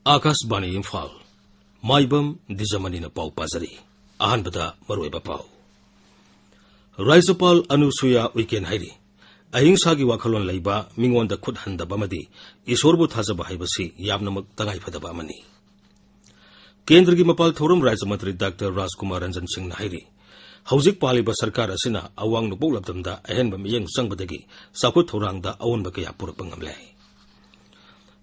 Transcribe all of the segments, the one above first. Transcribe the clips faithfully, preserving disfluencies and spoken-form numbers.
ꯑꯥꯀꯥꯁꯕꯥꯅꯤ ꯏꯝꯐꯥꯜ꯫ ꯃꯥꯏꯕꯝ ꯗꯤꯖꯃꯅꯤꯅ ꯄꯥꯎ ꯄꯥꯖꯔꯤ꯫ ꯑꯍꯥꯟꯕꯗ ꯃꯔꯨꯑꯣꯏꯕ ꯄꯥꯎ꯫ ꯔꯥꯖ꯭ꯌꯄꯥꯜ ꯑꯅꯨꯁꯨꯌꯥ ꯎꯏꯀꯦꯟ ꯍꯥꯏꯔꯤ, ꯑꯍꯤꯡꯁꯥꯒꯤ ꯋꯥꯈꯜꯂꯣꯟ ꯂꯩꯕ, ꯃꯤꯉꯣꯟꯗ ꯈꯨꯠ ꯍꯟꯗꯕ ꯑꯃꯗꯤ ꯏꯁꯣꯔꯕꯨ ꯊꯥꯖꯕ ꯍꯥꯏꯕꯁꯤ ꯌꯥꯝꯅꯃꯛ ꯇꯉꯥꯏꯐꯗꯕ ꯑꯃꯅꯤ꯫ ꯀꯦꯟꯗ꯭ꯔꯒꯤ ꯃꯄꯥꯜ ꯊꯧꯔꯝ ꯔꯥꯖ꯭ꯌ ꯃꯟꯇ꯭ꯔꯤ ꯗꯥꯛꯇꯔ ꯔꯥꯖꯀꯨꯃꯥꯔ ꯔꯟꯖꯟ ꯁꯤꯡꯅ ꯍꯥꯏꯔꯤ, ꯍꯧꯖꯤꯛ ꯄꯥꯜꯂꯤꯕ ꯁꯔꯀꯥꯔ ꯑꯁꯤꯅ ꯑꯋꯥꯡ ꯅꯣꯡꯄꯣꯛ ꯂꯝꯗꯝꯗ ꯑꯍꯦꯟꯕ ꯃꯤꯠꯌꯦꯡ ꯆꯪꯕꯗꯒꯤ ꯆꯥꯎꯈꯠ ꯊꯧꯔꯥꯡꯗ ꯑꯑꯣꯟꯕ ꯀꯌꯥ ꯄꯨꯔꯛꯄ ꯉꯝꯂꯦ꯫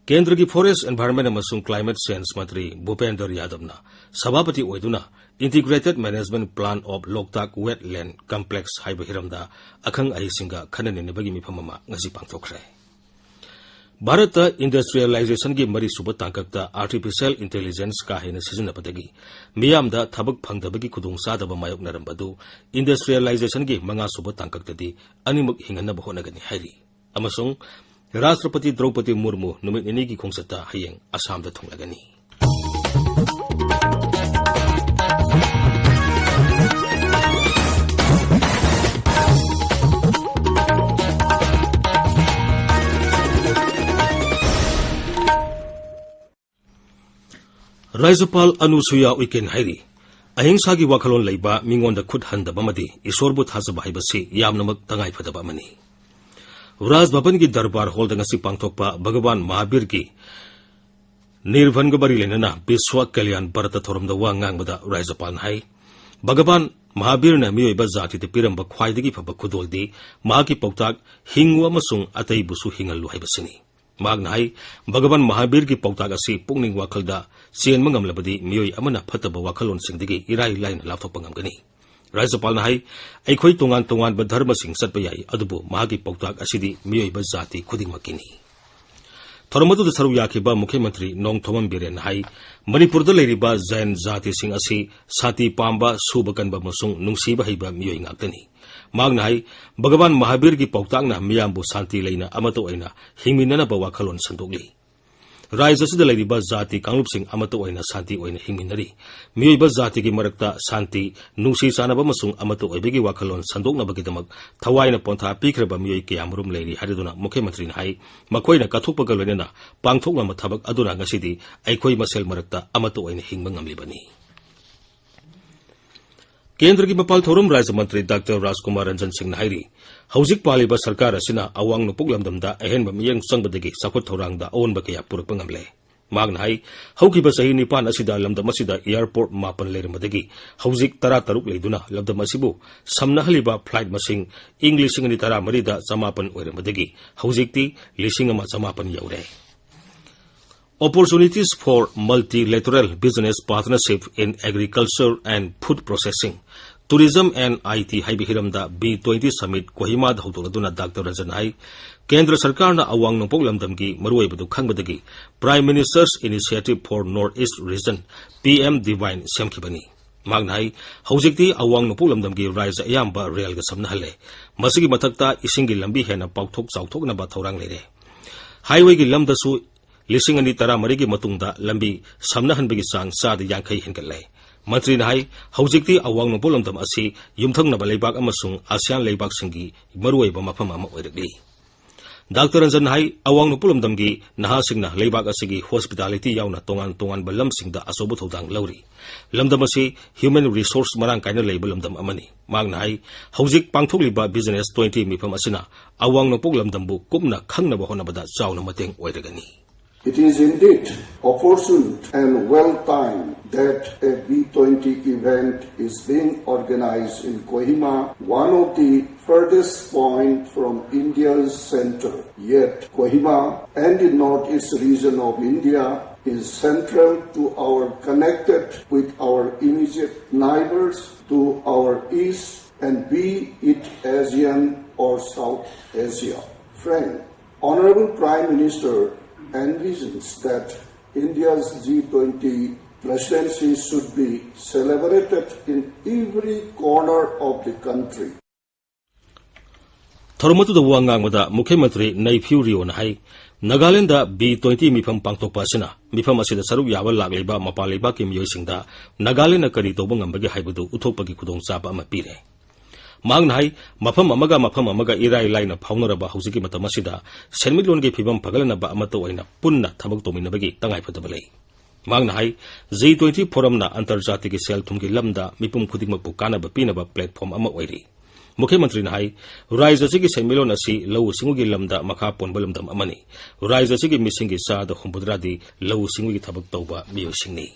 ꯀꯦꯟꯗ꯭ꯔꯒꯤ Forest, Environment ꯑꯃꯁꯨꯡ Climate Change ꯃꯟꯇ꯭ꯔꯤ ꯚꯨꯄꯦꯟꯗ꯭ꯔ ꯌꯥꯗꯕꯅ ꯁꯚꯥꯄꯇꯤ ꯑꯣꯏꯗꯨꯅ Integrated Management Plan of Loktak Wetland Complex ꯍꯥꯏꯕ ꯍꯤꯔꯝꯗ ꯑꯈꯪ ꯑꯍꯩꯁꯤꯡꯒ ꯈꯟꯅ ꯅꯩꯅꯕꯒꯤ ꯃꯤꯐꯝ ꯑꯃ ꯉꯁꯤ ꯄꯥꯡꯊꯣꯛꯈ꯭ꯔꯦ꯫ ꯚꯥꯔꯠꯇ industrializationꯒꯤ ꯃꯔꯤꯁꯨꯕ ꯇꯥꯡꯀꯛꯇ artificial intelligence ꯀꯥ ꯍꯦꯟꯅ ꯁꯤꯖꯤꯟꯅꯕꯗꯒꯤ ꯃꯤꯌꯥꯝꯗ ꯊꯕꯛ ꯐꯪꯗꯕꯒꯤ ꯈꯨꯗꯣꯡꯆꯥꯗꯕ ꯃꯥꯌꯣꯛꯅꯔꯝꯕꯗꯨ industrializationꯒꯤ ꯃꯉꯥꯁꯨꯕ ꯇꯥꯡꯀꯛꯇꯗꯤ ꯑꯅꯤꯃꯛ ꯍꯤꯡꯍꯟꯅꯕ ꯍꯣꯠꯅꯒꯅꯤ ꯍꯥꯏꯔꯤ꯫ ꯑꯃꯁꯨꯡ ꯔꯥꯁꯇ꯭ꯔꯄꯇꯤ ꯗ꯭ꯔꯧꯄꯗꯤ ꯃꯨꯔꯃꯨ ꯅꯨꯃꯤꯠ ꯅꯤꯅꯤꯒꯤ ꯈꯣꯡꯆꯠꯇ ꯍꯌꯦꯡ ꯑꯁꯥꯝꯗ ꯊꯨꯡꯂꯒꯅꯤ꯫ ꯔꯥꯖ꯭ꯌꯄꯥꯜ ꯑꯅꯨꯁꯨꯌꯥ ꯎꯏꯀꯦꯟ ꯍꯥꯏꯔꯤ, ꯑꯍꯤꯡꯁꯥꯒꯤ ꯋꯥꯈꯜꯂꯣꯟ ꯂꯩꯕ, ꯃꯤꯉꯣꯟꯗ ꯈꯨꯠ ꯍꯟꯗꯕ ꯑꯃꯗꯤ ꯏꯁꯣꯔꯕꯨ ꯊꯥꯖꯕ ꯍꯥꯏꯕꯁꯤ ꯌꯥꯝꯅꯃꯛ ꯇꯉꯥꯏꯐꯗꯕ ꯑꯃꯅꯤ꯫ ꯔꯥꯖ ꯚꯕꯟꯒꯤ ꯗꯔꯕꯥꯔ ꯍꯣꯜꯗ ꯉꯁꯤ ꯄꯥꯡꯊꯣꯛꯄ ꯚꯒꯋꯥꯟ ꯃꯍꯥꯕꯤꯔꯒꯤ ꯅꯤꯔꯚꯟꯒ ꯃꯔꯤ ꯂꯩꯅꯅ ꯕꯤꯁ꯭ꯋ ꯀꯂꯌꯥꯟ ꯚꯥꯔꯠꯇ ꯊꯧꯔꯝꯗ ꯋꯥ ꯉꯥꯡꯕꯗ ꯔꯥꯖ꯭ꯌꯄꯥꯜꯅ ꯍꯥꯏ, ꯚꯒꯋꯥꯟ ꯃꯍꯥꯕꯤꯔꯅ ꯃꯤꯑꯣꯏꯕ ꯖꯥꯇꯤꯗ ꯄꯤꯔꯝꯕ ꯈ꯭ꯋꯥꯏꯗꯒꯤ ꯐꯕ ꯈꯨꯗꯣꯜꯗꯤ ꯃꯍꯥꯛꯀꯤ ꯄꯥꯎꯇꯥꯛ "ꯍꯤꯡꯉꯨ ꯑꯃꯁꯨꯡ ꯑꯇꯩꯕꯨꯁꯨ ꯍꯤꯡꯍꯜꯂꯨ" ꯍꯥꯏꯕꯁꯤꯅꯤ꯫ ꯃꯍꯥꯛꯅ ꯍꯥꯏ, ꯚꯒꯋꯥꯟ ꯃꯍꯥꯕꯤꯔꯒꯤ ꯄꯥꯎꯇꯥꯛ ꯑꯁꯤ ꯄꯨꯛꯅꯤꯡ ꯋꯥꯈꯜꯗ ꯆꯦꯟꯕ ꯉꯝꯂꯕꯗꯤ ꯃꯤꯑꯣꯏ ꯑꯃꯅ ꯐꯠꯇꯕ ꯋꯥꯈꯜꯂꯣꯟꯁꯤꯡꯗꯒꯤ ꯏꯔꯥꯏ ꯂꯥꯏꯅ ꯂꯥꯞꯊꯣꯛꯄ ꯉꯝꯒꯅꯤ꯫ ꯔꯥꯖ꯭ꯌꯄꯥꯜꯅ ꯍꯥꯏ, ꯑꯩꯈꯣꯏ ꯇꯣꯉꯥꯟ ꯇꯣꯉꯥꯟꯕ ꯙꯔꯃꯁꯤꯡ ꯆꯠꯄ ꯌꯥꯏ, ꯑꯗꯨꯕꯨ ꯃꯍꯥꯛꯀꯤ ꯄꯥꯎꯇꯥꯛ ꯑꯁꯤꯗꯤ ꯃꯤꯑꯣꯏꯕ ꯖꯥꯇꯤ ꯈꯨꯗꯤꯡꯃꯛꯀꯤꯅꯤ꯫ ꯊꯧꯔꯝ ꯑꯗꯨꯗ ꯁꯔꯨꯛ ꯌꯥꯈꯤꯕ ꯃꯨꯈ꯭ꯌ ꯃꯟꯇ꯭ꯔꯤ ꯅꯣꯡꯊꯣꯝꯕꯝ ꯕꯤꯔꯦꯟꯅ ꯍꯥꯏ, ꯃꯅꯤꯄꯨꯔꯗ ꯂꯩꯔꯤꯕ ꯖꯩꯟ ꯖꯥꯇꯤꯁꯤꯡ ꯑꯁꯤ ꯁꯥꯟꯇꯤ ꯄꯥꯝꯕ, ꯁꯨꯕ ꯀꯟꯕ ꯑꯃꯁꯨꯡ ꯅꯨꯡꯁꯤꯕ ꯍꯩꯕ ꯃꯤꯑꯣꯏ ꯉꯥꯛꯇꯅꯤ꯫ ꯃꯍꯥꯛꯅ ꯍꯥꯏ, ꯚꯒꯋꯥꯟ ꯃꯍꯥꯕꯤꯔꯒꯤ ꯄꯥꯎꯇꯥꯛꯅ ꯃꯤꯌꯥꯝꯕꯨ ꯁꯥꯟꯇꯤ ꯂꯩꯅ ꯑꯃꯠꯇ ꯑꯣꯏꯅ ꯍꯤꯡꯃꯤꯟꯅꯅꯕ ꯋꯥꯈꯜꯂꯣꯟ ꯁꯟꯗꯣꯛꯂꯤ꯫ ꯔꯥꯏꯖ꯭ꯌ ꯑꯁꯤꯗ ꯂꯩꯔꯤꯕ ꯖꯥꯇꯤ ꯀꯥꯡꯂꯨꯞꯁꯤꯡ ꯑꯃꯠꯇ ꯑꯣꯏꯅ ꯁꯥꯟꯇꯤ ꯑꯣꯏꯅ ꯍꯤꯡꯃꯤꯟꯅꯔꯤ꯫ ꯃꯤꯑꯣꯏꯕ ꯖꯥꯇꯤꯒꯤ ꯃꯔꯛꯇ ꯁꯥꯟꯇꯤ, ꯅꯨꯡꯁꯤ ꯆꯥꯟꯅꯕ ꯑꯃꯁꯨꯡ ꯑꯃꯠꯇ ꯑꯣꯏꯕꯒꯤ ꯋꯥꯈꯜꯂꯣꯟ ꯁꯟꯗꯣꯛꯅꯕꯒꯤꯗꯃꯛ ꯊꯋꯥꯏꯅ ꯄꯣꯟꯊꯥ ꯄꯤꯈ꯭ꯔꯕ ꯃꯤꯑꯣꯏ ꯀꯌꯥꯃꯔꯨꯝ ꯂꯩꯔꯤ ꯍꯥꯏꯔꯗꯨꯅ ꯃꯨꯈ꯭ꯌ ꯃꯟꯇ꯭ꯔꯤꯅ ꯍꯥꯏ, ꯃꯈꯣꯏꯅ ꯀꯠꯊꯣꯛꯄꯒ ꯂꯣꯏꯅꯅ ꯄꯥꯡꯊꯣꯛꯂꯝꯕ ꯊꯕꯛ ꯑꯗꯨꯅ ꯉꯁꯤꯗꯤ ꯑꯩꯈꯣꯏ ꯃꯁꯦꯜ ꯃꯔꯛꯇ ꯑꯃꯠꯇ ꯑꯣꯏꯅ ꯍꯤꯡꯕ ꯉꯝꯂꯤꯕꯅꯤ꯫ ꯀꯦꯟꯗ꯭ꯔꯒꯤ ꯃꯄꯥꯜ ꯊꯧꯔꯝ ꯔꯥꯖ꯭ꯌ ꯃꯟꯇ꯭ꯔꯤ ꯗꯥꯛꯇꯔ ꯔꯥꯖꯀꯨꯃꯥꯔ ꯔꯟꯖꯟ ꯁꯤꯡꯅ ꯍꯥꯏꯔꯤ, ꯍꯧꯖꯤꯛ ꯄꯥꯜꯂꯤꯕ ꯁꯔꯀꯥꯔ ꯑꯁꯤꯅ ꯑꯋꯥꯡ ꯅꯣꯡꯄꯣꯛ ꯂꯝꯗꯝꯗ ꯑꯍꯦꯟꯕ ꯃꯤꯠꯌꯦꯡ ꯆꯪꯕꯗꯒꯤ ꯆꯥꯎꯈꯠ ꯊꯧꯔꯥꯡꯗ ꯑꯑꯣꯟꯕ ꯀꯌꯥ ꯄꯨꯔꯛꯄ ꯉꯝꯂꯦ꯫ ꯃꯍꯥꯛꯅ ꯍꯥꯏ, ꯍꯧꯈꯤꯕ ꯆꯍꯤ ꯅꯤꯄꯥꯟ ꯑꯁꯤꯗ ꯂꯝꯗꯝ ꯑꯁꯤꯗ ꯑꯦꯌꯥꯔꯄꯣꯔꯠ ꯃꯥꯄꯟ ꯂꯩꯔꯝꯕꯗꯒꯤ ꯍꯧꯖꯤꯛ ꯇꯔꯥꯇꯔꯨꯛ ꯂꯩꯗꯨꯅ ꯂꯝꯗꯝ ꯑꯁꯤꯕꯨ ꯁꯝꯅꯍꯜꯂꯤꯕ ꯐ꯭ꯂꯥꯏꯠ ꯃꯁꯤꯡ ꯏꯪ ꯂꯤꯁꯤꯡ ꯑꯅꯤ ꯇꯔꯥꯃꯔꯤꯗ ꯆꯃꯥꯄꯟ ꯑꯣꯏꯔꯝꯕꯗꯒꯤ ꯍꯧꯖꯤꯛꯇꯤ ꯂꯤꯁꯤꯡ ꯑꯃ ꯆꯃꯥꯄꯟ ꯌꯧꯔꯦ꯫ Opportunities for Multilateral Business Partnership in Agriculture and Food Processing, Tourism and I T ꯍꯥꯏꯕ ꯍꯤꯔꯝꯗ B twenty Summit ꯀꯣꯍꯤꯃꯥꯗ ꯍꯧꯗꯣꯛꯂꯗꯨꯅ ꯗꯥꯛꯇꯔ ꯔꯟꯖꯟ ꯍꯥꯏ, ꯀꯦꯟꯗ꯭ꯔ ꯁꯔꯀꯥꯔꯅ ꯑꯋꯥꯡ ꯅꯣꯡꯄꯣꯛ ꯂꯝꯗꯝꯒꯤ ꯃꯔꯨꯑꯣꯏꯕꯗꯨ ꯈꯪꯕꯗꯒꯤ Prime Minister's Initiative for North East Region, P M DIVINE ꯁꯦꯝꯈꯤꯕꯅꯤ꯫ ꯃꯍꯥꯛꯅ ꯍꯥꯏ, ꯍꯧꯖꯤꯛꯇꯤ ꯑꯋꯥꯡ ꯅꯣꯡꯄꯣꯛ ꯂꯝꯗꯝꯒꯤ ꯔꯥꯏꯖ꯭ꯌ ꯑꯌꯥꯝꯕ ꯔꯦꯜꯒ ꯁꯝꯅꯍꯜꯂꯦ꯫ ꯃꯁꯤꯒꯤ ꯃꯊꯛꯇ ꯏꯁꯤꯡꯒꯤ ꯂꯝꯕꯤ ꯍꯦꯟꯅ ꯄꯥꯛꯊꯣꯛ ꯆꯥꯎꯊꯣꯛꯅꯕ ꯊꯧꯔꯥꯡ ꯂꯩꯔꯦ꯫ ꯍꯥꯏꯋꯦꯒꯤ ꯂꯝꯗꯁꯨ ꯂꯤꯁꯤꯡ ꯑꯅꯤ ꯇꯔꯥꯃꯔꯤꯒꯤ ꯃꯇꯨꯡꯗ ꯂꯝꯕꯤ ꯁꯝꯅꯍꯟꯕꯒꯤ ꯆꯥꯡ ꯆꯥꯗ ꯌꯥꯡꯈꯩ ꯍꯦꯟꯒꯠꯂꯦ꯫ ꯃꯟꯇ꯭ꯔꯤꯅ ꯍꯥꯏ, ꯍꯧꯖꯤꯛꯇꯤ ꯑꯋꯥꯡ ꯅꯣꯡꯄꯣꯛ ꯂꯝꯗꯝ ꯑꯁꯤ ꯌꯨꯝꯊꯪꯅꯕ ꯂꯩꯕꯥꯛ ꯑꯃꯁꯨꯡ ꯑꯁꯤꯌꯥꯟ ꯂꯩꯕꯥꯛꯁꯤꯡꯒꯤ ꯃꯔꯨꯑꯣꯏꯕ ꯃꯐꯝ ꯑꯃ ꯑꯣꯏꯔꯛꯂꯤ꯫ ꯗꯥꯛꯇꯔ ꯔꯟꯖꯟ ꯍꯥꯏ, ꯑꯋꯥꯡ ꯅꯣꯡꯄꯣꯛ ꯂꯝꯗꯝꯒꯤ ꯅꯍꯥꯁꯤꯡꯅ ꯂꯩꯕꯥꯛ ꯑꯁꯤꯒꯤ hospitality ꯌꯥꯎꯅ ꯇꯣꯉꯥꯟ ꯇꯣꯉꯥꯟꯕ ꯂꯝꯁꯤꯡꯗ ꯑꯆꯧꯕ ꯊꯧꯗꯥꯡ ꯂꯧꯔꯤ꯫ ꯂꯝꯗꯝ ꯑꯁꯤ human resource ꯃꯔꯥꯡ ꯀꯥꯏꯅ ꯂꯩꯕ ꯂꯝꯗꯝ ꯑꯃꯅꯤ꯫ ꯃꯍꯥꯛꯅ ꯍꯥꯏ, ꯍꯧꯖꯤꯛ ꯄꯥꯡꯊꯣꯛꯂꯤꯕ Business twenty ꯃꯤꯐꯝ ꯑꯁꯤꯅ ꯑꯋꯥꯡ ꯅꯣꯡꯄꯣꯛ ꯂꯝꯗꯝꯕꯨ ꯀꯨꯞꯅ ꯈꯪꯅꯕ ꯍꯣꯠꯅꯕꯗ ꯆꯥꯎꯅ ꯃꯇꯦꯡ ꯑꯣꯏꯔꯒꯅꯤ꯫ It is indeed opportune and well timed that a B twenty event is being organized in Kohima, one of the furthest point from India's center. Yet, Kohima and the northeast region of India is central to our connected with our immediate neighbors to our east and be it ASEAN or South Asia. Friend, Honorable Prime Minister envisions that India's G twenty presidency should be celebrated in every corner of the country. ꯊꯧꯔꯝ ꯑꯗꯨꯗ ꯋꯥ ꯉꯥꯡꯕꯗ ꯃꯨꯈ꯭ꯌ ꯃꯟꯇ꯭ꯔꯤ ꯅꯩꯐꯤꯌꯨ ꯔꯤꯑꯣꯅ ꯍꯥꯏ, Nagaland B twenty ꯃꯤꯐꯝ ꯄꯥꯡꯊꯣꯛꯄ ꯑꯁꯤꯅ ꯃꯤꯐꯝ ꯑꯁꯤꯗ ꯁꯔꯨꯛ ꯌꯥꯕ ꯂꯥꯛꯂꯤꯕ ꯃꯄꯥꯟ ꯂꯩꯕꯥꯛꯀꯤ ꯃꯤꯑꯣꯏꯁꯤꯡꯗ ꯅꯥꯒꯥꯂꯦꯟꯗꯅ ꯀꯔꯤ ꯇꯧꯕ ꯉꯝꯕꯒꯦ ꯍꯥꯏꯕꯗꯨ ꯎꯠꯊꯣꯛꯄꯒꯤ ꯈꯨꯗꯣꯡꯆꯥꯕ ꯑꯃ ꯄꯤꯔꯦ꯫ ꯃꯍꯥꯛꯅ ꯍꯥꯏ, ꯃꯐꯝ ꯑꯃꯒ ꯃꯐꯝ ꯑꯃꯒ ꯏꯔꯥꯏ ꯂꯥꯏꯅ ꯐꯥꯎꯅꯔꯕ ꯍꯧꯖꯤꯛꯀꯤ ꯃꯇꯝ ꯑꯁꯤꯗ ꯁꯦꯟꯃꯤꯠꯂꯣꯟꯒꯤ ꯐꯤꯕꯝ ꯐꯒꯠꯂꯅꯕ ꯑꯃꯠꯇ ꯑꯣꯏꯅ ꯄꯨꯟꯅ ꯊꯕꯛ ꯇꯧꯃꯤꯟꯅꯕꯒꯤ ꯇꯉꯥꯏꯐꯗꯕ ꯂꯩ꯫ ꯃꯍꯥꯛꯅ ꯍꯥꯏ, ꯖꯤ ꯇ꯭ꯋꯦꯟꯇꯤ ꯐꯣꯔꯝꯅ ꯑꯟꯇꯔꯖꯥꯇꯤꯒꯤ ꯁꯦꯜ ꯊꯨꯝꯒꯤ ꯂꯝꯗ ꯃꯤꯄꯨꯝ ꯈꯨꯗꯤꯡꯃꯛꯄꯨ ꯀꯥꯟꯅꯕ ꯄꯤꯅꯕ platform ꯑꯃ ꯑꯣꯏꯔꯤ꯫ ꯃꯨꯈ꯭ꯌ ꯃꯟꯇ꯭ꯔꯤꯅ ꯍꯥꯏ, ꯔꯥꯖ꯭ꯌ ꯑꯁꯤꯒꯤ ꯁꯦꯟꯃꯤꯠꯂꯣꯟ ꯑꯁꯤ ꯂꯧꯎ ꯁꯤꯡꯎꯒꯤ ꯂꯝꯗ ꯃꯈꯥ ꯄꯣꯟꯕ ꯂꯝꯗꯝ ꯑꯃꯅꯤ꯫ ꯔꯥꯖ꯭ꯌ ꯑꯁꯤꯒꯤ ꯃꯤꯁꯤꯡꯒꯤ ꯆꯥꯗ ꯍꯨꯝꯐꯨꯇꯔꯥꯗꯤ ꯂꯧꯎ ꯁꯤꯡꯎꯒꯤ ꯊꯕꯛ ꯇꯧꯕ ꯃꯤꯑꯣꯏꯁꯤꯡꯅꯤ꯫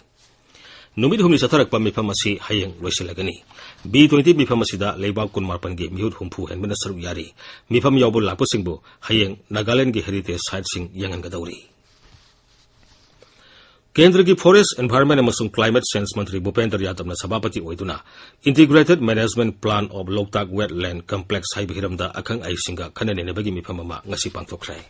ꯅꯨꯃꯤꯠ ꯍꯨꯝꯅꯤ ꯆꯠꯊꯔꯛꯄ ꯃꯤꯐꯝ ꯑꯁꯤ ꯍꯌꯦꯡ ꯂꯣꯏꯁꯤꯜꯂꯒꯅꯤ꯫ ꯕꯤ ꯇ꯭ꯋꯦꯟꯇꯤ ꯃꯤꯐꯝ ꯑꯁꯤꯗ ꯂꯩꯕꯥꯛ ꯀꯨꯟꯃꯥꯄꯟꯒꯤ ꯃꯤꯍꯨꯠ ꯍꯨꯝꯐꯨ ꯍꯦꯟꯕꯅ ꯁꯔꯨꯛ ꯌꯥꯔꯤ꯫ ꯃꯤꯐꯝ ꯌꯥꯎꯕ ꯂꯥꯛꯄꯁꯤꯡꯕꯨ ꯍꯌꯦꯡ ꯅꯥꯒꯥꯂꯦꯟꯗꯒꯤ heritage siteꯁꯤꯡ ꯌꯦꯡꯍꯟꯒꯗꯧꯔꯤ꯫ ꯀꯦꯟꯗ꯭ꯔꯒꯤ Forest, Environment ꯑꯃꯁꯨꯡ Climate Change ꯃꯟꯇ꯭ꯔꯤ ꯚꯨꯄꯦꯟꯗ꯭ꯔ ꯌꯥꯗꯕꯅ ꯁꯚꯥꯄꯇꯤ ꯑꯣꯏꯗꯨꯅ Integrated Management Plan of Loktak Wetland Complex ꯍꯥꯏꯕ ꯍꯤꯔꯝꯗ ꯑꯈꯪ ꯑꯍꯩꯁꯤꯡꯒ ꯈꯟꯅ ꯅꯩꯅꯕꯒꯤ ꯃꯤꯐꯝ ꯑꯃ ꯉꯁꯤ ꯄꯥꯡꯊꯣꯛꯈ꯭ꯔꯦ꯫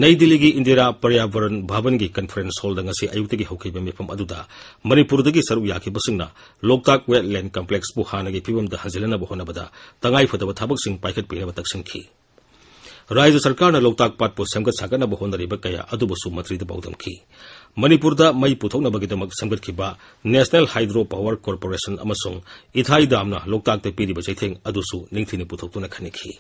ꯅꯩ ꯗꯤꯜꯂꯤꯒꯤ ꯏꯟꯗꯤꯔꯥ ꯄꯔꯤꯌꯥꯕꯔꯟ ꯚꯕꯟꯒꯤ conference hallꯗ ꯉꯁꯤ ꯑꯌꯨꯛꯇꯒꯤ ꯍꯧꯈꯤꯕ ꯃꯤꯐꯝ ꯑꯗꯨꯗ ꯃꯅꯤꯄꯨꯔꯗꯒꯤ ꯁꯔꯨꯛ ꯌꯥꯈꯤꯕꯁꯤꯡꯅ ꯂꯣꯛꯇꯥꯛ Wetland Complexꯄꯨ ꯍꯥꯟꯅꯒꯤ ꯐꯤꯕꯝꯗ ꯍꯟꯖꯤꯜꯍꯟꯅꯕ ꯍꯣꯠꯅꯕꯗ ꯇꯉꯥꯏꯐꯗꯕ ꯊꯕꯛꯁꯤꯡ ꯄꯥꯏꯈꯠꯄꯤꯅꯕ ꯇꯛꯁꯤꯟꯈꯤ꯫ ꯔꯥꯖ꯭ꯌ ꯁꯔꯀꯥꯔꯅ ꯂꯣꯛꯇꯥꯛ ꯄꯥꯠꯄꯨ ꯁꯦꯝꯒꯠ ꯁꯥꯒꯠꯅꯕ ꯍꯣꯠꯅꯔꯤꯕ ꯀꯌꯥ ꯑꯗꯨꯕꯨꯁꯨ ꯃꯟꯇ꯭ꯔꯤꯗ ꯄꯥꯎꯗꯝꯈꯤ꯫ ꯃꯅꯤꯄꯨꯔꯗ ꯃꯩ ꯄꯨꯊꯣꯛꯅꯕꯒꯤꯗꯃꯛ ꯁꯦꯝꯒꯠꯈꯤꯕ National Hydro Power Corporation ꯑꯃꯁꯨꯡ ꯏꯊꯥꯏ ꯗꯥꯝꯅ ꯂꯣꯛꯇꯥꯛꯇ ꯄꯤꯔꯤꯕ ꯆꯩꯊꯦꯡ ꯑꯗꯨꯁꯨ ꯅꯤꯡꯊꯤꯅ ꯄꯨꯊꯣꯛꯇꯨꯅ ꯈꯟꯅꯈꯤ꯫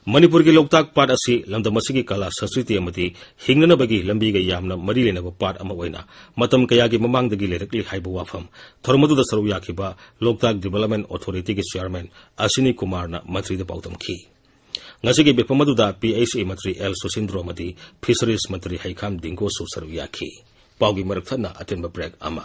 ꯃꯅꯤꯄꯨꯔꯒꯤ ꯂꯣꯛꯇꯥꯛ ꯄꯥꯠ ꯑꯁꯤ ꯂꯝꯗꯝ ꯑꯁꯤꯒꯤ ꯀꯂꯥ, ꯁꯪꯁꯀ꯭ꯔꯤꯇꯤ ꯑꯃꯗꯤ ꯍꯤꯡꯅꯅꯕꯒꯤ ꯂꯝꯕꯤꯒ ꯌꯥꯝꯅ ꯃꯔꯤ ꯂꯩꯅꯕ ꯄꯥꯠ ꯑꯃ ꯑꯣꯏꯅ ꯃꯇꯝ ꯀꯌꯥꯒꯤ ꯃꯃꯥꯡꯗꯒꯤ ꯂꯩꯔꯛꯂꯤ ꯍꯥꯏꯕ ꯋꯥꯐꯝ ꯊꯧꯔꯝ ꯑꯗꯨꯗ ꯁꯔꯨꯛ ꯌꯥꯈꯤꯕ ꯂꯣꯛꯇꯥꯛ Development Authorityꯒꯤ chairman ꯑꯁꯤꯅꯤ ꯀꯨꯃꯥꯔꯅ ꯃꯟꯇ꯭ꯔꯤꯗ ꯄꯥꯎꯗꯝꯈꯤ꯫ ꯉꯁꯤꯒꯤ ꯃꯤꯐꯝ ꯑꯗꯨꯗ ꯄꯤ ꯑꯩꯆ ꯏ ꯃꯟꯇ꯭ꯔꯤ ꯑꯦꯜ ꯁꯨꯁꯤꯟꯗ꯭ꯔꯣ ꯑꯃꯗꯤ Fisheries ꯃꯟꯇ꯭ꯔꯤ ꯍꯩꯈꯥꯝ ꯗꯤꯡꯒꯣꯁꯨ ꯁꯔꯨꯛ ꯌꯥꯈꯤ꯫ ꯄꯥꯎꯒꯤ ꯃꯔꯛ ꯊꯠꯅ ꯑꯇꯦꯟꯕ break ꯑꯃ꯫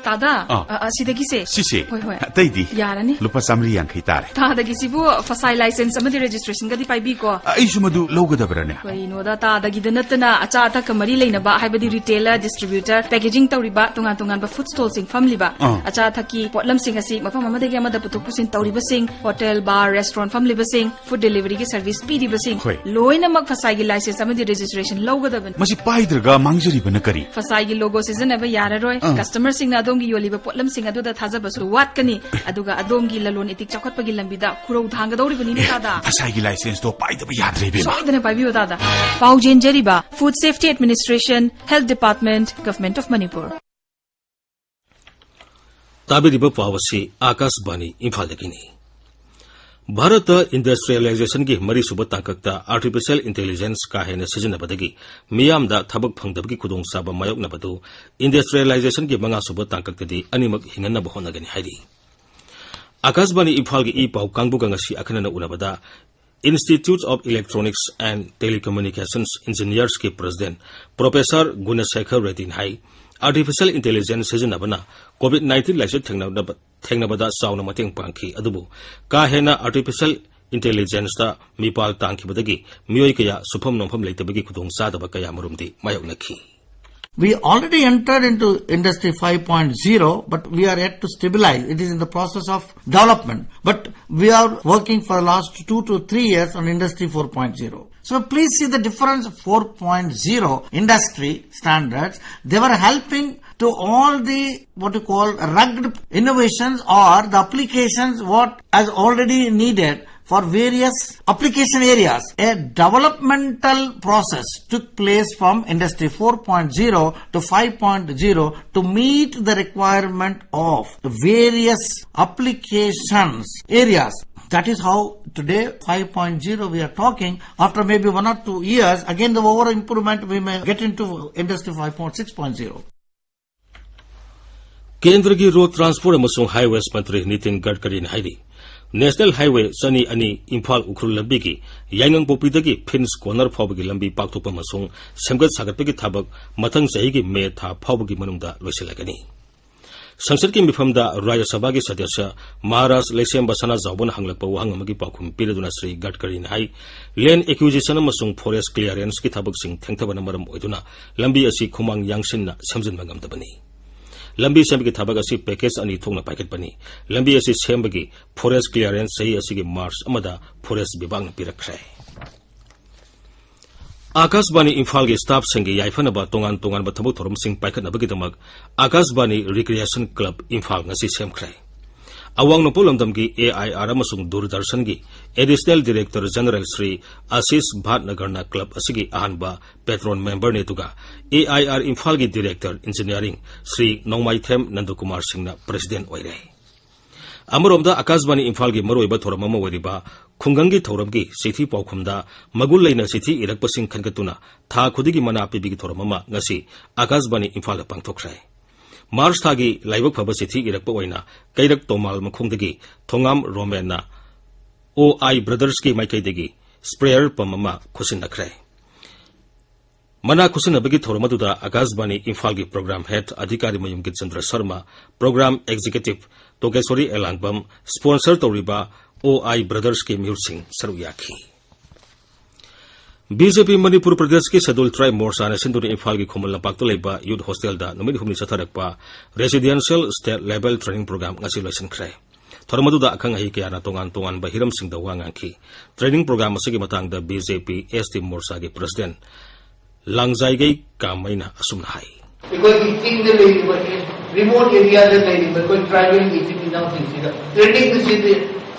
ꯇꯥꯗ, ꯑꯥ꯫ ꯑ, ꯑ, ꯁꯤꯗꯒꯤꯁꯦ꯫ ꯁꯤꯁꯦ? ꯍꯣꯏ, ꯍꯣꯏ꯫ ꯑꯇꯩꯗꯤ? ꯌꯥꯔꯅꯤ꯫ ꯂꯨꯄꯥ ꯆꯥꯃꯔꯤ ꯌꯥꯡꯈꯩ ꯇꯥꯔꯦ꯫ ꯇꯥꯗꯒꯤꯁꯤꯕꯨ ꯐꯁꯥꯏ license ꯑꯃꯗꯤ registrationꯒꯗꯤ ꯄꯥꯏꯕꯤꯀꯣ꯫ ꯑ, ꯑꯩꯁꯨ ꯃꯗꯨ ꯂꯧꯒꯗꯕꯔꯅꯦ? ꯀꯩꯅꯣꯗ, ꯇꯥꯗꯒꯤꯗ ꯅꯠꯇꯅ ꯑꯆꯥ ꯑꯊꯛꯀ ꯃꯔꯤ ꯂꯩꯅꯕ, ꯍꯥꯏꯕꯗꯤ retailer, distributor, packaging ꯇꯧꯔꯤꯕ, ꯇꯣꯉꯥꯟ ꯇꯣꯉꯥꯟꯕ food stallꯁꯤꯡ ꯐꯝꯂꯤꯕ, ꯑꯥ꯫ ꯑꯆꯥ ꯑꯊꯛꯀꯤ ꯄꯣꯠꯂꯝꯁꯤꯡ ꯑꯁꯤ ꯃꯐꯝ ꯑꯃꯗꯒꯤ ꯑꯃꯗ ꯄꯨꯊꯣꯛ ꯄꯨꯁꯤꯟ ꯇꯧꯔꯤꯕꯁꯤꯡ, hotel, bar, restaurant ꯐꯝꯂꯤꯕꯁꯤꯡ, food deliveryꯒꯤ service ꯄꯤꯔꯤꯕꯁꯤꯡ, ꯍꯣꯏ꯫ ꯂꯣꯏꯅꯃꯛ ꯐꯁꯥꯏꯒꯤ license ꯑꯃꯗꯤ registrationꯂꯧꯒꯗꯕꯅꯤ꯫ ꯃꯁꯤ ꯄꯥꯏꯗ꯭ꯔꯒ ꯃꯥꯡꯖꯔꯤꯕꯅ ꯀꯔꯤ? ꯐꯁꯥꯏꯒꯤ logo ꯁꯤꯖꯤꯟꯅꯕ ꯌꯥꯔꯔꯣꯏ꯫ ꯑꯥ꯫ Customerꯁꯤꯡꯅ ꯑꯗꯣꯝꯒꯤ ꯌꯣꯜꯂꯤꯕ ꯄꯣꯠꯂꯝꯁꯤꯡ ꯑꯗꯨꯗ ꯊꯥꯖꯕꯁꯨ ꯋꯥꯠꯀꯅꯤ, ꯑꯗꯨꯒ ꯑꯗꯣꯝꯒꯤ ꯂꯂꯣꯟ ꯏꯇꯤꯛ ꯆꯥꯎꯈꯠꯄꯒꯤ ꯂꯝꯕꯤꯗ ꯈꯨꯔꯧ ꯊꯥꯡꯒꯗꯧꯔꯤꯕꯅꯤꯅꯦ, ꯇꯥꯗ꯫ ꯉꯁꯥꯏꯒꯤ ꯂꯥꯏꯁꯦꯟꯁꯇꯣ ꯄꯥꯏꯗꯕ ꯌꯥꯗ꯭ꯔꯦ, ꯏꯕꯦꯝꯃ꯫ ꯁꯣꯏꯗꯅ ꯄꯥꯏꯕꯤꯌꯨ, ꯇꯥꯗ꯫ ꯄꯥꯎ ꯆꯦꯟꯖꯔꯤꯕ Food Safety Administration, Health Department, Government of Manipur꯫ ꯇꯥꯕꯤꯔꯤꯕ ꯄꯥꯎ ꯑꯁꯤ ꯑꯥꯀꯥꯁꯕꯥꯅꯤ ꯏꯝꯐꯥꯜꯗꯒꯤꯅꯤ꯫ ꯚꯥꯔꯠꯇ ꯏꯟꯗꯁꯇ꯭ꯔꯤꯌꯦꯂꯥꯏꯖꯦꯁꯟꯒꯤ ꯃꯔꯤꯁꯨꯕ ꯇꯥꯡꯀꯛꯇ ꯑꯥꯔꯇꯤꯐꯤꯁꯤꯌꯦꯜ ꯏꯟꯇꯦꯂꯤꯖꯦꯟꯁ ꯀꯥ ꯍꯦꯟꯅ ꯁꯤꯖꯤꯟꯅꯕꯗꯒꯤ ꯃꯤꯌꯥꯝꯗ ꯊꯕꯛ ꯐꯪꯗꯕꯒꯤ ꯈꯨꯗꯣꯡꯆꯥꯕ ꯃꯥꯌꯣꯛꯅꯕꯗꯨ ꯏꯟꯗꯁꯇ꯭ꯔꯤꯌꯦꯂꯥꯏꯖꯦꯁꯟꯒꯤ ꯃꯉꯥꯁꯨꯕ ꯇꯥꯡꯀꯛꯇꯗꯤ ꯑꯅꯤꯃꯛ ꯍꯤꯡꯍꯟꯅꯕ ꯍꯣꯠꯅꯒꯅꯤ ꯍꯥꯏꯔꯤ꯫ ꯑꯥꯀꯥꯁꯕꯥꯅꯤ ꯏꯝꯐꯥꯜꯒꯤ ꯏ ꯄꯥꯎ ꯀꯥꯡꯕꯨꯒ ꯉꯁꯤ ꯑꯈꯟꯅꯅ ꯎꯅꯕꯗ Institute of Electronics and Telecommunications Engineersꯀꯤ president Professor ꯒꯨꯅꯁꯦꯈꯔ ꯔꯦꯗꯗꯤꯅ ꯍꯥꯏ, ꯑꯥꯔꯇꯤꯐꯤꯁꯤꯌꯦꯜ ꯏꯟꯇꯦꯂꯤꯖꯦꯟꯁ ꯁꯤꯖꯤꯟꯅꯕꯅ ꯀꯣꯚꯤꯗ ꯅꯥꯏꯟꯇꯤꯟ ꯂꯥꯏꯆꯠ ꯊꯦꯡꯅꯕꯗ, ꯊꯦꯡꯅꯕꯗ ꯆꯥꯎꯅ ꯃꯇꯦꯡ ꯄꯥꯡꯈꯤ, ꯑꯗꯨꯕꯨ ꯀꯥ ꯍꯦꯟꯅ ꯑꯥꯔꯇꯤꯐꯤꯁꯤꯌꯦꯜ ꯏꯟꯇꯦꯂꯤꯖꯦꯟꯁꯇ ꯃꯤꯄꯥꯜ ꯇꯥꯡꯈꯤꯕꯗꯒꯤ ꯃꯤꯑꯣꯏ ꯀꯌꯥ ꯁꯨꯐꯝ ꯅꯣꯝꯐꯝ ꯂꯩꯇꯕꯒꯤ ꯈꯨꯗꯣꯡꯆꯥꯗꯕ ꯀꯌꯥꯃꯔꯨꯝꯗꯤ ꯃꯥꯌꯣꯛꯅꯈꯤ꯫ We already entered into Industry five point zero, but we are yet to stabilize. It is in the process of development. But we are working for the last two to three years on Industry four point zero. So please see the difference. Four point zero industry standards, they were helping to all the, what you call, rugged innovations or the applications what as already needed for various application areas. A developmental process took place from Industry four point zero to five point zero to meet the requirement of various applications areas. That is how today five point zero we are talking. After maybe one or two years, again the overall improvement, we may get into Industry five point six point zero. ꯀꯦꯟꯗ꯭ꯔꯒꯤ road transport ꯑꯃꯁꯨꯡ ꯍꯥꯏꯋꯦꯁ ꯃꯟꯇ꯭ꯔꯤ ꯅꯤꯇꯤꯟ ꯒꯗꯀꯔꯤꯅ ꯍꯥꯏꯔꯤ, national highway ꯆꯅꯤ ꯑꯅꯤ ꯏꯝꯐꯥꯜ ꯎꯈ꯭ꯔꯨꯜ ꯂꯝꯕꯤꯒꯤ ꯌꯥꯏꯉꯪꯄꯣꯛꯄꯤꯗꯒꯤ fins corner ꯐꯥꯎꯕꯒꯤ ꯂꯝꯕꯤ ꯄꯥꯛꯊꯣꯛꯄ ꯑꯃꯁꯨꯡ ꯁꯦꯝꯒꯠ ꯁꯥꯒꯠꯄꯒꯤ ꯊꯕꯛ ꯃꯊꯪ ꯆꯍꯤꯒꯤ ꯃꯦ ꯊꯥ ꯐꯥꯎꯕꯒꯤ ꯃꯅꯨꯡꯗ ꯂꯣꯏꯁꯤꯜꯂꯒꯅꯤ꯫ ꯁꯪꯁꯠꯀꯤ ꯃꯤꯐꯝꯗ ꯔꯥꯖ꯭ꯌ ꯁꯚꯥꯒꯤ ꯁꯗꯁ꯭ꯌ ꯃꯍꯥꯔꯥꯖ ꯂꯩꯁꯦꯝꯕ ꯁꯅꯥꯖꯥꯎꯕꯅ ꯍꯪꯂꯛꯄ ꯋꯥꯍꯪ ꯑꯃꯒꯤ ꯄꯥꯎꯈꯨꯝ ꯄꯤꯔꯗꯨꯅ ꯁ꯭ꯔꯤ ꯒꯗꯀꯔꯤꯅ ꯍꯥꯏ, land acquisition ꯑꯃꯁꯨꯡ forest clearanceꯀꯤ ꯊꯕꯛꯁꯤꯡ ꯊꯦꯡꯊꯕꯅ ꯃꯔꯝ ꯑꯣꯏꯗꯨꯅ ꯂꯝꯕꯤ ꯑꯁꯤ ꯈꯨꯃꯥꯡ ꯌꯥꯡꯁꯤꯟꯅ ꯁꯦꯝꯖꯤꯟꯕ ꯉꯝꯗꯕꯅꯤ꯫ ꯂꯝꯕꯤ ꯁꯦꯝꯕꯒꯤ ꯊꯕꯛ ꯑꯁꯤ package ꯑꯅꯤ ꯊꯣꯛꯅ ꯄꯥꯏꯈꯠꯄꯅꯤ꯫ ꯂꯝꯕꯤ ꯑꯁꯤ ꯁꯦꯝꯕꯒꯤ forest clearance ꯆꯍꯤ ꯑꯁꯤꯒꯤ ꯃꯥꯔꯆ ꯑꯃꯗ forest ꯕꯤꯚꯥꯒꯅ ꯄꯤꯔꯛꯈ꯭ꯔꯦ꯫ ꯑꯥꯀꯥꯁꯕꯥꯅꯤ ꯏꯝꯐꯥꯜꯒꯤ staffꯁꯤꯡꯒꯤ ꯌꯥꯏꯐꯅꯕ ꯇꯣꯉꯥꯟ ꯇꯣꯉꯥꯟꯕ ꯊꯕꯛ ꯊꯧꯔꯝꯁꯤꯡ ꯄꯥꯏꯈꯠꯅꯕꯒꯤꯗꯃꯛ ꯑꯥꯀꯥꯁꯕꯥꯅꯤ Recreation Club ꯏꯝꯐꯥꯜ ꯉꯁꯤ ꯁꯦꯝꯈ꯭ꯔꯦ꯫ ꯑꯋꯥꯡ ꯅꯣꯡꯄꯣꯛ ꯂꯝꯗꯝꯒꯤ A I R ꯑꯃꯁꯨꯡ ꯗꯨꯔꯗꯔꯁꯟꯒꯤ Additional Director General ꯁ꯭ꯔꯤ ꯑꯁꯤꯁ ꯚꯥꯠꯅꯒꯔꯅ club ꯑꯁꯤꯒꯤ ꯑꯍꯥꯟꯕ patron memberꯅꯤ, ꯑꯗꯨꯒ A I R ꯏꯝꯐꯥꯜꯒꯤ Director Engineering ꯁ꯭ꯔꯤ ꯅꯣꯡꯃꯥꯏꯊꯦꯝ ꯅꯟꯗꯀꯨꯃꯥꯔ ꯁꯤꯡꯅ president ꯑꯣꯏꯔꯦ꯫ ꯑꯃꯔꯣꯝꯗ ꯑꯥꯀꯥꯁꯕꯥꯅꯤ ꯏꯝꯐꯥꯜꯒꯤ ꯃꯔꯨꯑꯣꯏꯕ ꯊꯧꯔꯝ ꯑꯃ ꯑꯣꯏꯔꯤꯕ ꯈꯨꯡꯒꯪꯒꯤ ꯊꯧꯔꯝꯒꯤ ꯆꯤꯊꯤ ꯄꯥꯎꯈꯨꯝꯗ ꯃꯒꯨꯟ ꯂꯩꯅ ꯆꯤꯊꯤ ꯏꯔꯛꯄꯁꯤꯡ ꯈꯟꯒꯠꯇꯨꯅ ꯊꯥ ꯈꯨꯗꯤꯡꯒꯤ ꯃꯅꯥ ꯄꯤꯕꯤꯒꯤ ꯊꯧꯔꯝ ꯑꯃ ꯉꯁꯤ ꯑꯥꯀꯥꯁꯕꯥꯅꯤ ꯏꯝꯐꯥꯜꯗ ꯄꯥꯡꯊꯣꯛꯈ꯭ꯔꯦ꯫ ꯃꯥꯔꯆ ꯊꯥꯒꯤ ꯂꯥꯏꯕꯛ ꯐꯕ ꯆꯤꯊꯤ ꯏꯔꯛꯄ ꯑꯣꯏꯅ ꯀꯩꯔꯛ ꯇꯣꯃꯥꯜ ꯃꯈꯣꯡꯗꯒꯤ ꯊꯣꯉꯥꯝ ꯔꯣꯃꯦꯟꯅ ꯑꯣ ꯑꯥꯏ ꯕ꯭ꯔꯗꯔꯁꯀꯤ ꯃꯥꯏꯀꯩꯗꯒꯤ sprayer pump ꯑꯃ ꯈꯨꯠꯁꯤꯟꯅꯈ꯭ꯔꯦ꯫ ꯃꯅꯥ ꯈꯨꯠꯁꯤꯟꯅꯕꯒꯤ ꯊꯧꯔꯝ ꯑꯗꯨꯗ ꯑꯥꯀꯥꯁꯕꯥꯅꯤ ꯏꯝꯐꯥꯜꯒꯤ program head ꯑꯙꯤꯀꯥꯔꯤ ꯃꯌꯨꯝ ꯒꯤꯠꯆꯟꯗ꯭ꯔ ꯁꯔꯃ, program executive ꯇꯣꯀꯦꯁꯣꯔꯤ ꯑꯦꯂꯥꯡꯕꯝ, sponsor ꯇꯧꯔꯤꯕ ꯑꯣ ꯑꯥꯏ ꯕ꯭ꯔꯗꯔꯁꯀꯤ ꯃꯤꯍꯨꯠꯁꯤꯡ ꯁꯔꯨꯛ ꯌꯥꯈꯤ꯫ B J P ꯃꯅꯤꯄꯨꯔ ꯄ꯭ꯔꯗꯦꯁꯀꯤ Scheduled Tribe ꯃꯣꯔꯆꯥꯅ ꯁꯤꯟꯗꯨꯅ ꯏꯝꯐꯥꯜꯒꯤ ꯈꯨꯃꯟ ꯂꯝꯄꯥꯛꯇ ꯂꯩꯕ youth hostelꯗ ꯅꯨꯃꯤꯠ ꯍꯨꯝꯅꯤ ꯆꯠꯊꯔꯛꯄ Residential State Level Training Program ꯉꯁꯤ ꯂꯣꯏꯁꯤꯟꯈ꯭ꯔꯦ꯫ ꯊꯧꯔꯝ ꯑꯗꯨꯗ ꯑꯈꯪ ꯑꯍꯩ ꯀꯌꯥꯅ ꯇꯣꯉꯥꯟ ꯇꯣꯉꯥꯟꯕ ꯍꯤꯔꯝꯁꯤꯡꯗ ꯋꯥ ꯉꯥꯡꯈꯤ꯫ Training program ꯑꯁꯤꯒꯤ ꯃꯇꯥꯡꯗ B J P S T ꯃꯣꯔꯆꯥꯒꯤ president ꯂꯥꯡꯖꯥꯏꯒꯩ ꯀꯥꯃꯩꯅ ꯑꯁꯨꯝꯅ ꯍꯥꯏ꯫ ꯑꯩꯈꯣꯏꯒꯤ ꯆꯤꯡꯗ ꯂꯩꯔꯤꯕ, remote areaꯗ ꯂꯩꯔꯤꯕ ꯑꯩꯈꯣꯏ tribalꯒꯤ ꯏꯆꯤꯟ ꯏꯅꯥꯎꯁꯤꯡꯁꯤꯗ training ꯑꯁꯤꯗꯤ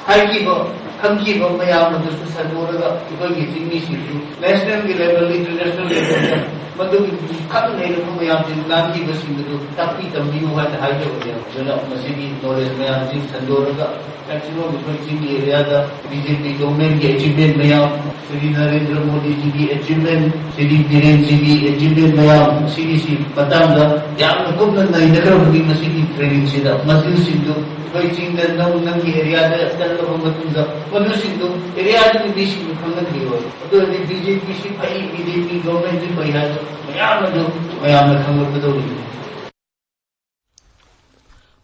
ꯍꯥꯏꯈꯤꯕ, ꯈꯪꯈꯤꯕ ꯃꯌꯥꯝ ꯑꯗꯨꯁꯨ ꯁꯟꯗꯣꯛꯂꯒ ꯑꯩꯈꯣꯏꯒꯤ ꯆꯤꯡꯃꯤꯁꯤꯡꯁꯨ nationalꯒꯤ level, international levelꯗ ꯃꯗꯨꯒꯤ ꯈꯪ ꯍꯩꯔꯕ ꯃꯌꯥꯝꯁꯤꯡ ꯉꯥꯡꯈꯤꯕꯁꯤꯡ ꯑꯗꯨ ꯇꯥꯛꯄꯤ ꯇꯝꯕꯤꯌꯨ ꯍꯥꯏꯅ ꯍꯥꯏꯖꯕꯅꯦ꯫ ꯑꯗꯨꯅ ꯃꯁꯤꯒꯤ knowledge ꯃꯌꯥꯝꯁꯤꯡ ꯁꯟꯗꯣꯛꯂꯒ maximum ꯑꯩꯈꯣꯏ ꯆꯤꯡꯒꯤ areaꯗ B J P governmentꯀꯤ achievement ꯃꯌꯥꯝ, ꯁ꯭ꯔꯤ ꯅꯔꯦꯟꯗ꯭ꯔ ꯃꯣꯗꯤꯖꯤꯒꯤ achievement, ꯁ꯭ꯔꯤ ꯕꯤꯔꯦꯟꯖꯤꯒꯤ achievement ꯃꯌꯥꯝ ꯑꯁꯤꯒꯤꯁꯤ ꯃꯇꯥꯡꯗ ꯌꯥꯝꯅ ꯀꯨꯞꯅ ꯅꯩꯅꯈ꯭ꯔꯕꯅꯤ ꯃꯁꯤꯒꯤ trainingꯁꯤꯗ꯫ ꯃꯗꯨꯁꯤꯡꯗꯨ ꯑꯩꯈꯣꯏ ꯆꯤꯡꯗ ꯅꯪ, ꯅꯪꯒꯤ areaꯗ ꯆꯠꯂꯕ ꯃꯇꯨꯡꯗ ꯃꯗꯨꯁꯤꯡꯗꯨ areaꯗꯨꯒꯤ ꯃꯤꯁꯤꯡꯗꯨ ꯈꯪꯍꯟꯕꯤꯌꯨ꯫ ꯑꯗꯨ ꯑꯣꯏꯔꯗꯤ B J P ꯁꯤ ꯐꯩ, B J P governmentꯁꯤ ꯐꯩ ꯍꯥꯏꯕꯗꯨ ꯃꯌꯥꯝ ꯑꯗꯨ ꯃꯌꯥꯝꯅ ꯈꯪꯂꯛꯀꯗꯧꯔꯤꯕꯅꯤ꯫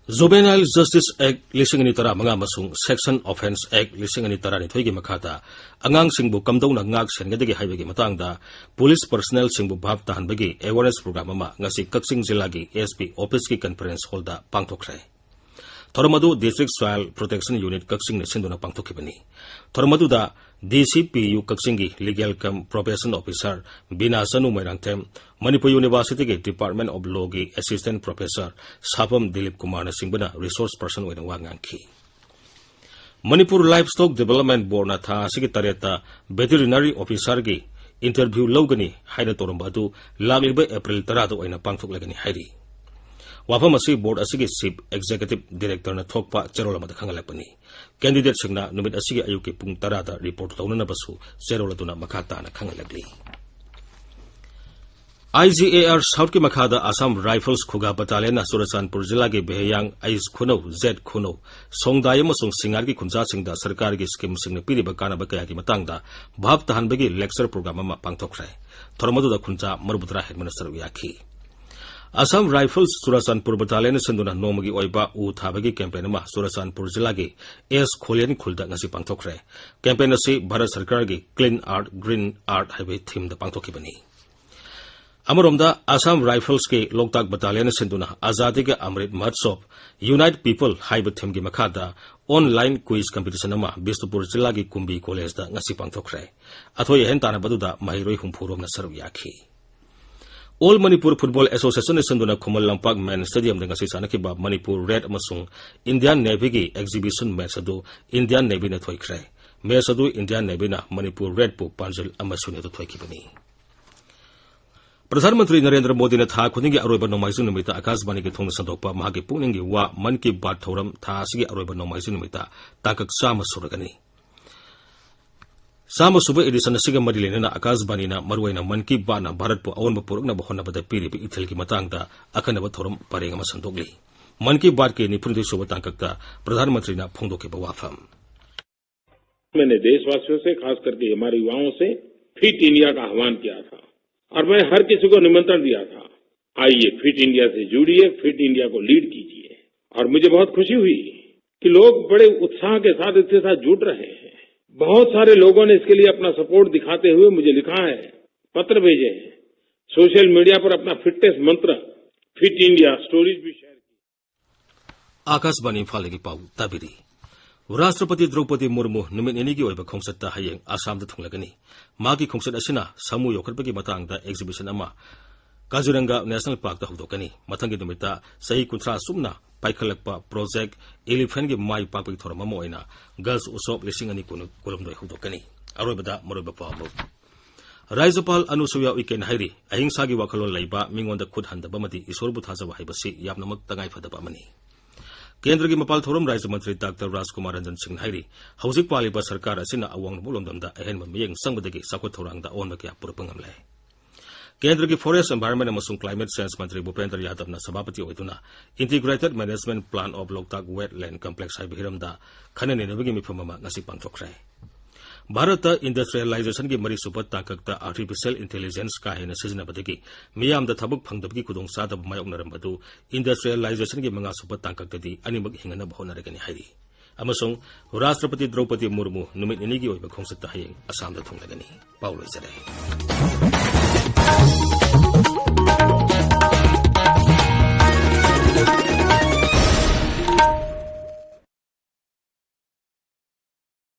Juvenile Justice Act ꯂꯤꯁꯤꯡ ꯑꯅꯤ ꯇꯔꯥꯃꯉꯥ ꯑꯃꯁꯨꯡ Section Offence Act ꯂꯤꯁꯤꯡ ꯑꯅꯤ ꯇꯔꯥꯅꯤꯊꯣꯏꯒꯤ ꯃꯈꯥꯗ ꯑꯉꯥꯡꯁꯤꯡꯕꯨ ꯀꯝꯗꯧꯅ ꯉꯥꯛ ꯁꯦꯟꯒꯗꯒꯦ ꯍꯥꯏꯕꯒꯤ ꯃꯇꯥꯡꯗ police personnelꯁꯤꯡꯕꯨ ꯚꯥꯞ ꯇꯥꯍꯟꯕꯒꯤ awareness program ꯑꯃ ꯉꯁꯤ ꯀꯛꯆꯤꯡ ꯖꯤꯂꯥꯒꯤ S P officeꯀꯤ conference hallꯗ ꯄꯥꯡꯊꯣꯛꯈ꯭ꯔꯦ꯫ ꯊꯧꯔꯝ ꯑꯗꯨ District Child Protection Unit ꯀꯛꯆꯤꯡꯅ ꯁꯤꯟꯗꯨꯅ ꯄꯥꯡꯊꯣꯛꯈꯤꯕꯅꯤ꯫ ꯊꯧꯔꯝ ꯑꯗꯨꯗ ꯗꯤ ꯁꯤ ꯄꯤ ꯌꯨ ꯀꯛꯆꯤꯡꯒꯤ Legal cum Probation Officer Bina Chanu Moirangthem, Manipur ꯌꯨꯅꯤꯚꯔꯁꯤꯇꯤꯒꯤ Department of Lawꯒꯤ Assistant Professor ꯁꯥꯄꯝ Dilip ꯀꯨꯃꯥꯔꯅꯆꯤꯡꯕꯅ resource person ꯑꯣꯏꯅ ꯋꯥ ꯉꯥꯡꯈꯤ꯫ ꯃꯅꯤꯄꯨꯔ Livestock Development Boardꯅ ꯊꯥ ꯑꯁꯤꯒꯤ ꯇꯔꯦꯠꯇ Veterinary Officerꯒꯤ interview ꯂꯧꯒꯅꯤ ꯍꯥꯏꯅ ꯇꯧꯔꯝꯕ ꯑꯗꯨ ꯂꯥꯛꯂꯤꯕ ꯑꯦꯄ꯭ꯔꯤꯜ ꯇꯔꯥꯗ ꯑꯣꯏꯅ ꯄꯥꯡꯊꯣꯛꯂꯒꯅꯤ ꯍꯥꯏꯔꯤ꯫ ꯋꯥꯐꯝ ꯑꯁꯤ board ꯑꯁꯤꯒꯤ Chief Executive Directorꯅ ꯊꯣꯛꯄ ꯆꯦꯔꯣꯜ ꯑꯃꯗ ꯈꯪꯍꯜꯂꯛꯄꯅꯤ꯫ Candidateꯁꯤꯡꯅ ꯅꯨꯃꯤꯠ ꯑꯁꯤꯒꯤ ꯑꯌꯨꯛꯀꯤ ꯄꯨꯡ ꯇꯔꯥꯗ report ꯇꯧꯅꯅꯕꯁꯨ ꯆꯦꯔꯣꯜ ꯑꯗꯨꯅ ꯃꯈꯥ ꯇꯥꯅ ꯈꯪꯍꯜꯂꯛꯂꯤ꯫ ꯑꯥꯏ ꯖꯤ ꯑꯦ ꯑꯥꯔ Southꯀꯤ ꯃꯈꯥꯗ Assam Rifles ꯈꯨꯒꯥ Battalionꯅ ꯆꯨꯔꯆꯥꯟꯄꯨꯔ ꯖꯤꯂꯥꯒꯤ ꯕꯦꯍꯌꯥꯡ ꯑꯩꯁ ꯈꯨꯅꯧ, ꯖꯦꯠ ꯈꯨꯅꯧ, ꯁꯣꯡꯗꯥꯏ ꯑꯃꯁꯨꯡ ꯁꯤꯡꯉꯥꯔꯒꯤ ꯈꯨꯟꯖꯥꯁꯤꯡꯗ ꯁꯔꯀꯥꯔꯒꯤ scheme ꯁꯤꯡꯅ ꯄꯤꯔꯤꯕ ꯀꯥꯟꯅꯕ ꯀꯌꯥꯒꯤ ꯃꯇꯥꯡꯗ ꯚꯥꯞ ꯇꯥꯍꯟꯕꯒꯤ lecture program ꯑꯃ ꯄꯥꯡꯊꯣꯛꯈ꯭ꯔꯦ꯫ ꯊꯧꯔꯝ ꯑꯗꯨꯗ ꯈꯨꯟꯖꯥ ꯃꯔꯤꯐꯨꯇꯔꯥ ꯍꯦꯟꯕꯅ ꯁꯔꯨꯛ ꯌꯥꯈꯤ꯫ Assam Rifles ꯆꯨꯔꯆꯥꯟꯄꯨꯔ Battalionꯅ ꯁꯤꯟꯗꯨꯅ ꯅꯣꯡꯃꯒꯤ ꯑꯣꯏꯕ ꯎ ꯊꯥꯕꯒꯤ campaign ꯑꯃ ꯆꯨꯔꯆꯥꯟꯄꯨꯔ ꯖꯤꯂꯥꯒꯤ ꯑꯦꯁ ꯈꯣꯂꯦꯟ ꯈꯨꯜꯗ ꯉꯁꯤ ꯄꯥꯡꯊꯣꯛꯈ꯭ꯔꯦ꯫ Campaign ꯑꯁꯤ ꯚꯥꯔꯠ ꯁꯔꯀꯥꯔꯒꯤ Clean Earth, Green Earth ꯍꯥꯏꯕ themeꯗ ꯄꯥꯡꯊꯣꯛꯈꯤꯕꯅꯤ꯫ ꯑꯃꯔꯣꯝꯗ, Assam Riflesꯀꯤ ꯂꯣꯛꯇꯥꯛ Battalionꯅ ꯁꯤꯟꯗꯨꯅ Azadi Ka Amrit Mahotsav, Unite People ꯍꯥꯏꯕ themeꯒꯤ ꯃꯈꯥꯗ online quiz competition ꯑꯃ ꯕꯤꯁꯅꯨꯄꯨꯔ ꯖꯤꯂꯥꯒꯤ ꯀꯨꯝꯕꯤ collegeꯇ ꯉꯁꯤ ꯄꯥꯡꯊꯣꯛꯈ꯭ꯔꯦ꯫ ꯑꯊꯣꯏ ꯑꯍꯦꯟ ꯇꯥꯟꯅꯕꯗꯨꯗ ꯃꯍꯩꯔꯣꯏ ꯍꯨꯝꯐꯨ ꯔꯣꯝꯅ ꯁꯔꯨꯛ ꯌꯥꯈꯤ꯫ All Manipur Football Associationꯅ ꯁꯤꯟꯗꯨꯅ ꯈꯨꯃꯟ ꯂꯝꯄꯥꯛ Main Stadiumꯗ ꯉꯁꯤ ꯁꯥꯟꯅꯈꯤꯕ ꯃꯅꯤꯄꯨꯔ Red ꯑꯃꯁꯨꯡ Indian Navyꯒꯤ exhibition match ꯑꯗꯨ Indian Navyꯅ ꯊꯣꯏꯈ꯭ꯔꯦ꯫ Match ꯑꯗꯨ Indian Navyꯅ ꯃꯅꯤꯄꯨꯔ Redꯄꯨ ꯄꯥꯟꯖꯜ ꯑꯃ ꯁꯤꯅꯣꯗ ꯊꯣꯏꯈꯤꯕꯅꯤ꯫ ꯄ꯭ꯔꯙꯥꯟ ꯃꯟꯇ꯭ꯔꯤ ꯅꯔꯦꯟꯗ꯭ꯔ ꯃꯣꯗꯤꯅ ꯊꯥ ꯈꯨꯗꯤꯡꯒꯤ ꯑꯔꯣꯏꯕ ꯅꯣꯡꯃꯥꯏꯖꯤꯡ ꯅꯨꯃꯤꯠꯇ ꯑꯀꯥꯁꯕꯥꯅꯤꯒꯤ ꯊꯣꯡꯗ ꯁꯟꯗꯣꯛꯄ ꯃꯍꯥꯛꯀꯤ ꯄꯨꯛꯅꯤꯡꯒꯤ ꯋꯥ ꯃꯟ ꯀꯤ ꯕꯥꯠ ꯊꯧꯔꯝ ꯊꯥ ꯑꯁꯤꯒꯤ ꯑꯔꯣꯏꯕ ꯅꯣꯡꯃꯥꯏꯖꯤꯡ ꯅꯨꯃꯤꯠꯇ ꯇꯥꯡꯀꯛ ꯆꯥꯝꯃ ꯁꯨꯔꯒꯅꯤ꯫ ꯆꯥꯝꯃ ꯁꯨꯕ edition ꯑꯁꯤꯒ ꯃꯔꯤ ꯂꯩꯅꯅ ꯑꯀꯥꯁꯕꯥꯅꯤꯅ ꯃꯔꯨꯑꯣꯏꯅ ꯃꯟ ꯀꯤ ꯕꯥꯠꯅ ꯚꯥꯔꯠꯄꯨ ꯑꯑꯣꯟꯕ ꯄꯨꯔꯛꯅꯕ ꯍꯣꯠꯅꯕꯗ ꯄꯤꯔꯤꯕ ꯏꯊꯤꯜꯒꯤ ꯃꯇꯥꯡꯗ ꯑꯈꯟꯅꯕ ꯊꯧꯔꯝ ꯄꯔꯦꯡ ꯑꯃ ꯁꯟꯗꯣꯛꯂꯤ꯫ ꯃꯟ ꯀꯤ ꯕꯥꯠꯀꯤ ꯅꯤꯐꯨꯅꯤꯊꯣꯏ ꯁꯨꯕ ꯇꯥꯡꯀꯛꯇ ꯄ꯭ꯔꯙꯥꯟ ꯃꯟꯇ꯭ꯔꯤꯅ ꯐꯣꯡꯗꯣꯛꯈꯤꯕ ꯋꯥꯐꯝ꯫ मैंने देशवासियों से, खास करके हमारे युवाओं से फिट इंडिया का आह्वान किया था और मैं हर किसी को निमंत्रण दिया था, आइए फिट इंडिया से जुड़िए, फिट इंडिया को लीड कीजिए। और मुझे बहुत खुशी हुई कि लोग बड़े उत्साह के साथ इसके साथ जुड़ रहे हैं। बहुत सारे लोगों ने इसके लिए अपना सपोर्ट दिखाते हुए मुझे लिखा है, पत्र भेजे हैं, सोशल मीडिया पर अपना फिटनेस मंत्र, फिट इंडिया स्टोरीज भी शेयर की। ꯑꯥꯀꯥꯁꯕꯥꯅꯤ ꯏꯝꯐꯥꯜꯗꯒꯤ ꯄꯥꯎ ꯇꯥꯕꯤꯔꯤ꯫ ꯔꯥꯁꯇ꯭ꯔꯄꯇꯤ ꯗ꯭ꯔꯧꯄꯗꯤ ꯃꯨꯔꯃꯨ ꯅꯨꯃꯤꯠ ꯅꯤꯅꯤꯒꯤ ꯑꯣꯏꯕ ꯈꯣꯡꯆꯠꯇ ꯍꯌꯦꯡ ꯑꯁꯥꯝꯗ ꯊꯨꯡꯂꯒꯅꯤ꯫ ꯃꯍꯥꯛꯀꯤ ꯈꯣꯡꯆꯠ ꯑꯁꯤꯅ ꯁꯥꯃꯨ ꯌꯣꯛꯈꯠꯄꯒꯤ ꯃꯇꯥꯡꯗ exhibition ꯑꯃ ꯀꯥꯖꯤꯔꯪꯒ National Parkꯇ ꯍꯧꯗꯣꯛꯀꯅꯤ꯫ ꯃꯊꯪꯒꯤ ꯅꯨꯃꯤꯠꯇ ꯆꯍꯤ ꯀꯨꯟꯊ꯭ꯔꯥ ꯆꯨꯝꯅ ꯄꯥꯏꯈꯠꯂꯛꯄ Project Elephantꯀꯤ ꯃꯥꯏ ꯄꯥꯛꯄꯒꯤ ꯊꯧꯔꯝ ꯑꯃ ꯑꯣꯏꯅ Ganj Utsav ꯂꯤꯁꯤꯡ ꯑꯅꯤ ꯀꯨꯟꯍꯨꯝꯗꯣꯏ ꯍꯧꯗꯣꯛꯀꯅꯤ꯫ ꯑꯔꯣꯏꯕꯗ ꯃꯔꯨꯑꯣꯏꯕ ꯄꯥꯎ ꯑꯃ꯫ ꯔꯥꯖ꯭ꯌꯄꯥꯜ ꯑꯅꯨꯁꯨꯏꯌꯥ ꯎꯏꯀꯦꯟ ꯍꯥꯏꯔꯤ, ꯑꯍꯤꯡꯁꯥꯒꯤ ꯋꯥꯈꯜꯂꯣꯟ ꯂꯩꯕ, ꯃꯤꯉꯣꯟꯗ ꯈꯨꯠ ꯍꯟꯗꯕ ꯑꯃꯗꯤ ꯏꯁꯣꯔꯕꯨ ꯊꯥꯖꯕ ꯍꯥꯏꯕꯁꯤ ꯌꯥꯝꯅꯃꯛ ꯇꯉꯥꯏ ꯐꯗꯕ ꯑꯃꯅꯤ꯫ ꯀꯦꯟꯗ꯭ꯔꯒꯤ ꯃꯄꯥꯜ ꯊꯧꯔꯝ ꯔꯥꯖ꯭ꯌ ꯃꯟꯇ꯭ꯔꯤ ꯗꯥꯛꯇꯔ ꯔꯥꯖꯀꯨꯃꯥꯔ ꯔꯟꯖꯟ ꯁꯤꯡꯅ ꯍꯥꯏꯔꯤ, ꯍꯧꯖꯤꯛ ꯄꯥꯜꯂꯤꯕ ꯁꯔꯀꯥꯔ ꯑꯁꯤꯅ ꯑꯋꯥꯡ ꯅꯣꯡꯄꯣꯛ ꯂꯝꯗꯝꯗ ꯑꯍꯦꯟꯕ ꯃꯤꯠꯌꯦꯡ ꯆꯪꯕꯗꯒꯤ ꯆꯥꯎꯈꯠ ꯊꯧꯔꯥꯡꯗ ꯑꯑꯣꯟꯕ ꯀꯌꯥ ꯄꯨꯔꯛꯄ ꯉꯝꯂꯦ꯫ ꯀꯦꯟꯗ꯭ꯔꯒꯤ Forest, Environment ꯑꯃꯁꯨꯡ Climate Change ꯃꯟꯇ꯭ꯔꯤ ꯚꯨꯄꯦꯟꯗ꯭ꯔ ꯌꯥꯗꯕꯅ ꯁꯚꯥꯄꯇꯤ ꯑꯣꯏꯗꯨꯅ Integrated Management Plan of Loktak Wetland Complex ꯍꯥꯏꯕ ꯍꯤꯔꯝꯗ ꯈꯟꯅ ꯅꯩꯅꯕꯒꯤ ꯃꯤꯐꯝ ꯑꯃ ꯉꯁꯤ ꯄꯥꯡꯊꯣꯛꯈ꯭ꯔꯦ꯫ ꯚꯥꯔꯠꯇ industrializationꯒꯤ ꯃꯔꯤꯁꯨꯕ ꯇꯥꯡꯀꯛꯇ artificial intelligence ꯀꯥ ꯍꯦꯟꯅ ꯁꯤꯖꯤꯟꯅꯕꯗꯒꯤ ꯃꯤꯌꯥꯝꯗ ꯊꯕꯛ ꯐꯪꯗꯕꯒꯤ ꯈꯨꯗꯣꯡꯆꯥꯗꯕ ꯃꯥꯌꯣꯛꯅꯔꯝꯕꯗꯨ industrializationꯒꯤ ꯃꯉꯥꯁꯨꯕ ꯇꯥꯡꯀꯛꯇꯗꯤ ꯑꯅꯤꯃꯛ ꯍꯤꯡꯒꯠꯅꯕ ꯍꯣꯠꯅꯔꯒꯅꯤ ꯍꯥꯏꯔꯤ꯫ ꯑꯃꯁꯨꯡ ꯔꯥꯁꯇ꯭ꯔꯄꯇꯤ ꯗ꯭ꯔꯧꯄꯗꯤ ꯃꯨꯔꯃꯨ ꯅꯨꯃꯤꯠ ꯅꯤꯅꯤꯒꯤ ꯑꯣꯏꯕ ꯈꯣꯡꯆꯠꯇ ꯍꯌꯦꯡ ꯑꯁꯥꯝꯗ ꯊꯨꯡꯂꯒꯅꯤ꯫ ꯄꯥꯎ ꯂꯣꯏꯖꯔꯦ꯫